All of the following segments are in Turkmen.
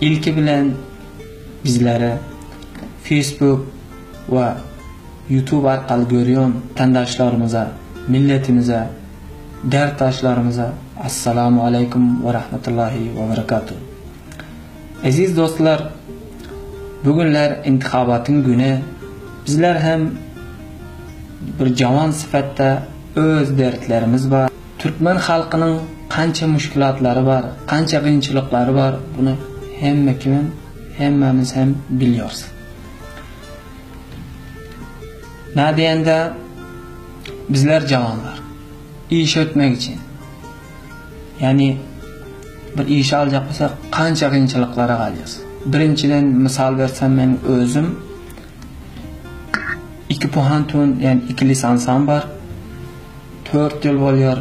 Ilki bilen bizleri Facebook we YouTube arkaly görýän watandaşlarymyza, milletimize, dertdaşlarymyza Assalamu aleýkum we rahmetullahi we berekatuh. Eziz dostlar, bu günler intihabatyň güni. Bizler hem bir jawan sypatda öz dertlerimiz bar. Türkmen halkynyň kança muşkulatlary bar, kança kynçylyklary bar, buny hemme kimem, hemmemiz hem bilýäris. Nä diýende bizler jawanlar iş ötmek üçin, ýagny bir iş aljak bolsak kança kynçylyklara galýarys. Birinjiden mysal bersem men özüm iki pohantun, ýagny iki lisansam bar. 4 ýyl bolýar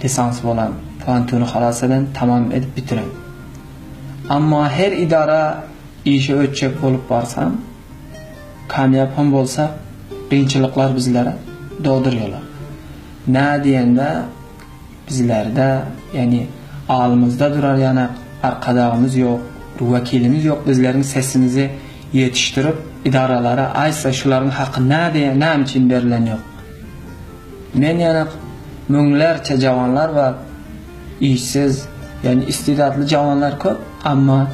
lisans bolan, pohantuny halas eden, tamam edip bitiren. Amma her idara işe ötjek bolup barsam, kamýap hem bolsa kynçylyklar bizlere dogdurýarlar. Nä diýende bizlerde, ýagny alymyzda durar ýanak arkadagymyz ýok, bir wekilimiz ýok bizleriň sesimizi ýetişdirip idaralara aýtsa şularyň haky nä diýen näme üçin berilen ýok. Men ýanak müňlerçe jawanlar bar işsiz, ýagny istidatly jawanlar köp, amma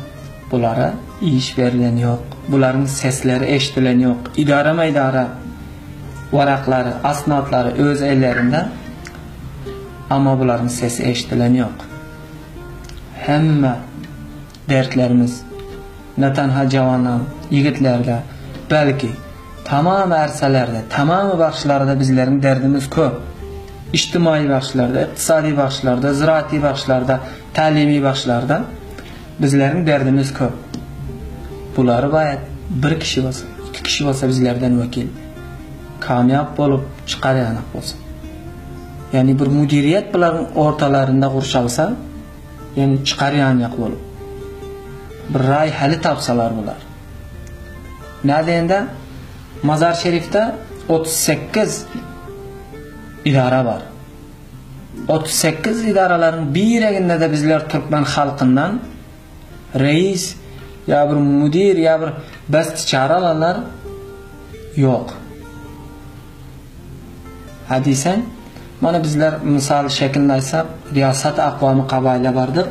bulara iş berilen ýok, bularyň sesleri eşdilen ýok, idara-maýdara waraklary, asnatlary öz ellerinde, amma bularyň sesi eşdilen ýok. Hemme dertlerimiz ne tanha jawanlaň, ýigitlerde, belki tamam ärselerde, tamamy bagşylarda bizleriň derdimiz köp. Ijtimaýy bagşylarda, ykdysady bagşylarda, ziraati bagşylarda, tälimi bagşylarda bizleriň derdimiz köp. Bulary baýat bir kişi bolsa, iki kişi bolsa bizlerden wekil kamýap bolup çykar ýanak bolsa. Ýagny bir müdiriýet bularyň ortalarynda gurşalsa, ýagny çykar ýanýak bolup. Bir raý häli tapsalar bular. Nädende Mazar Şerifde 38 idara bar. 38 idaralaryň bireginde-de bizler türkmen halkyndan reis ýa bir müdir ýa bir bestiçare alanlar ýok. Ha diýseň, mana bizler mysal şekilinde aýtsak, Riýasat akwamy kabaýla bardyk.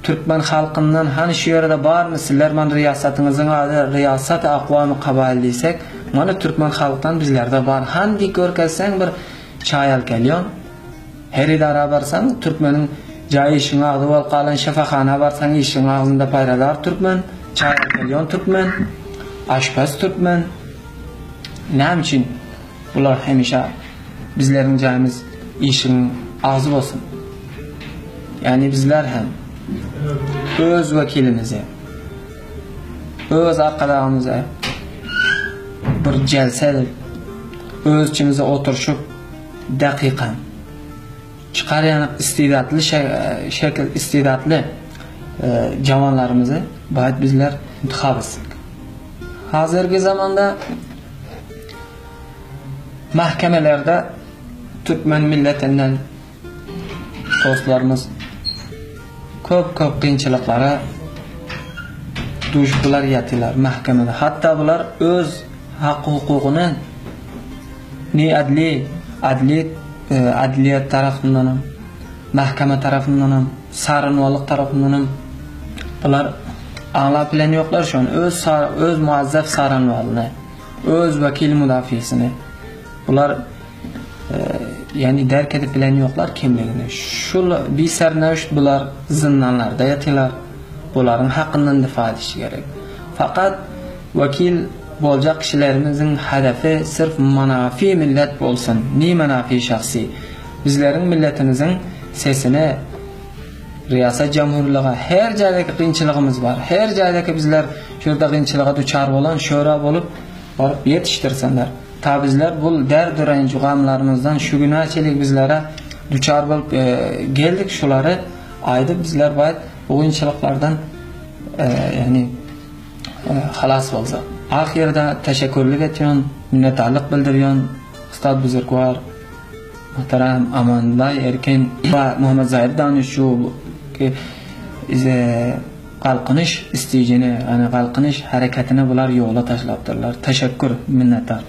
Türkmen halkyndan hany şu ýerde barmy sizler mana riýasatyňyzyň ady Riýasat akwamy kabaýl diýsek, mana türkmen halkdan bizlerde bar. Hany diýip görkezseň bir çaý alyp gelýon. Her idara barsaň türkmeniň jaýy işigiň agzy bolup galan şyfahana barsaň işigiň agzynda paýradar türkmen, çaý alyp gelýon türkmen, aşpez türkmen. Näme üçin bular hemişe bizleriň jaýymyz işigiň agzy bolsun? Ýagny bizler hem öz wekilimizi, öz arkadagymyzy bir jelse edip, öz içimizde oturyşyp dakykan çykar ýaly istidatly şekil istidatly jawanlarymyzy baýat bizler intihap etsek. Hazirki zamanda mahkemelerde türkmen milletinden dostlarymyz köp-köp kynçylyklara duşup bular ýatylar mahkemede. Hatda bular öz hak-hukugyny ne adli, adli, adliýet tarapyndan hem, mahkeme tarapyndan hem, sarynwalyk tarapyndan hem bular aňlap bilen ýoklar şony. Öz öz muazzaf sarynwalyny, öz wekil mudafisini bular ýagny derk edip bilen ýoklar kimligini. Şul bisernewşt bular zyndanlarda ýatylar. Bularyň hakyndan difa ediş gerek. Fakat wekil boljak kişilerimiziň hedefi syrf manafi millet bolsun, ni manafi şahsy. Bizleriň milletimiziň sesini Riýasat Jamhurlyga her jaýdaki kynçylygymyz bar. Her jaýdaki bizler şu ýerde kynçylyga duçar bolan şöra bolup baryp ýetişdirsinler. Ta bizler bul derdu renju gamlarymyzdan şu güne çenli bizlere duçar bolup geldik şulary aýdyp bizler baýt bu kynçylyklardan ýagny halas bolsak. Ahyrda teşekkürlik etýän, minnetdarlyk bildirýän Ustad Buzurgwar Muhterem Amanullah Erkin we Muhammed Zahir Danişçu ki. galkynyş istejini, ýagny galkynyş hereketini bular ýola taşlapdyrlar. Teşekkür, minnetdar.